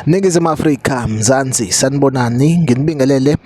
Ningizimu Afrika, Mzansi, sanibonani, nginibingelele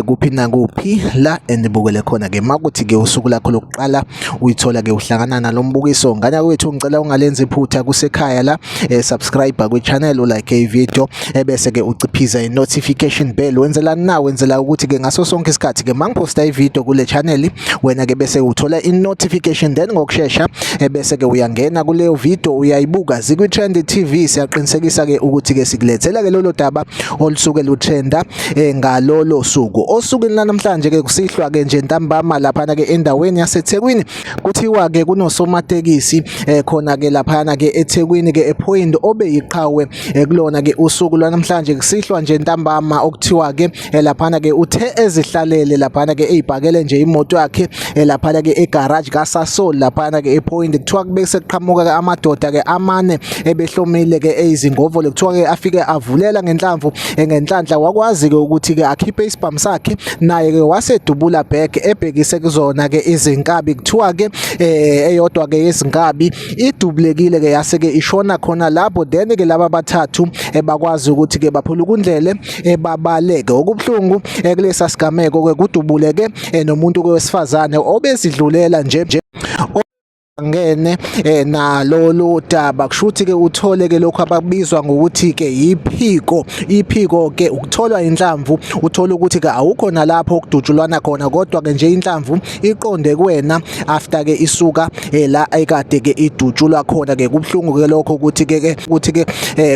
kuphi nakuphi la enibukele khona ke. Makuthi ke usuku lakho lokuqala uyithola ke uhlangana nalombukiso. Ngane kwethu ngicela ungalenzi iphutha kusekhaya la, subscribe kwi channel, ulike i video, ebese ke uciphiza i notification bell. Wenzelani na? Wenzela ukuthi ke ngaso sonke isikhathi ke mangiphosta i video kule channel, wena ke bese uthola i notification, then ngokushesha ebese ke uyangena kuleyo video uyayibuka. Zikwi Trend TV, siyaqinisekisa ke ukuthi ke sikulethela ke lolo daba olusuke lutrenda ngalolo suku. Osukwini lanamhlanje ke kusihlwa ke nje ntambama laphana ke endaweni yaseThekwini, kuthiwa ke kunosomatekisi khona ke laphana ke eThekwini ke ePoint obeyiqhawe kulona ke usuku lwanamhlanje kusihlwa nje ntambama, okuthiwa ke laphana ke uthe ezihlalele laphana ke eyibhakele nje imoto yakhe laphana ke egarage kaSasol laphana ke ePoint, kuthiwa kube sekuqhamuka ke amadoda ke amane ebehlomile ke eyizingovolo. Kuthiwa ke afike avulela ngenhlamvu, ngenhlanhla wakwazi ke ukuthi ke akhiphe isibhamu sakhe, naye ke wasedubula back ebhekise kuzona ke izinkabi. Kuthiwa ke eyodwa ke yezinkabi idubulekile ke yase ke ishona khona lapho, then ke laba bathathu bakwazi ukuthi ke baphulukundlele babaleke. Okubuhlungu kulesa sigameko ke kudubuleke nomuntu wesifazane obezidlulela nje ngene nalolu daba. Kushuthi ke uthole ke lokho abakubizwa ngokuthi ke iphiko. Iphiko ke ukutholwa inhlamvu, uthola ukuthi ke awukho nalapho okudutshulwana khona, kodwa ke nje inhlamvu iqonde kuwena after ke isuka la ekade ke idutshulwa khona ke. Kubhlungu ke lokho ukuthi ke ukuthi ke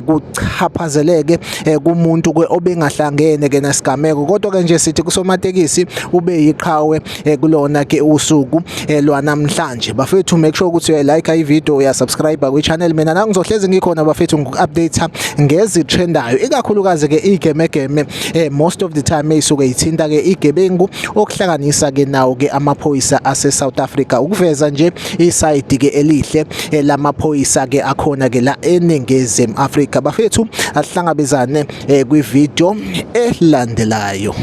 kuchaphazeleke kumuntu ke obengahlangene ke nesigameko, kodwa ke nje sithi kusomatekisi ube yiqhawe kulona ke usuku lwanamhlanje. Bafethu, make sure ukuthi uyayilike i-video, uyasubscribe kwi-channel. Mina la ngizohlezi ngikhona bafethu, ngiku-update ngezitrendayo, ikakhulukazi ke igemegeme, most of the time eyisuke ithinta ke igebengu, okuhlanganisa ke nawo ke amaphoyisa ase South Africa, ukuveza nje isayidi ke elihle lamaphoyisa ke akhona ke la eNingizimu Afrika. Bafethu, asihlangabezane kwi-video elandelayo.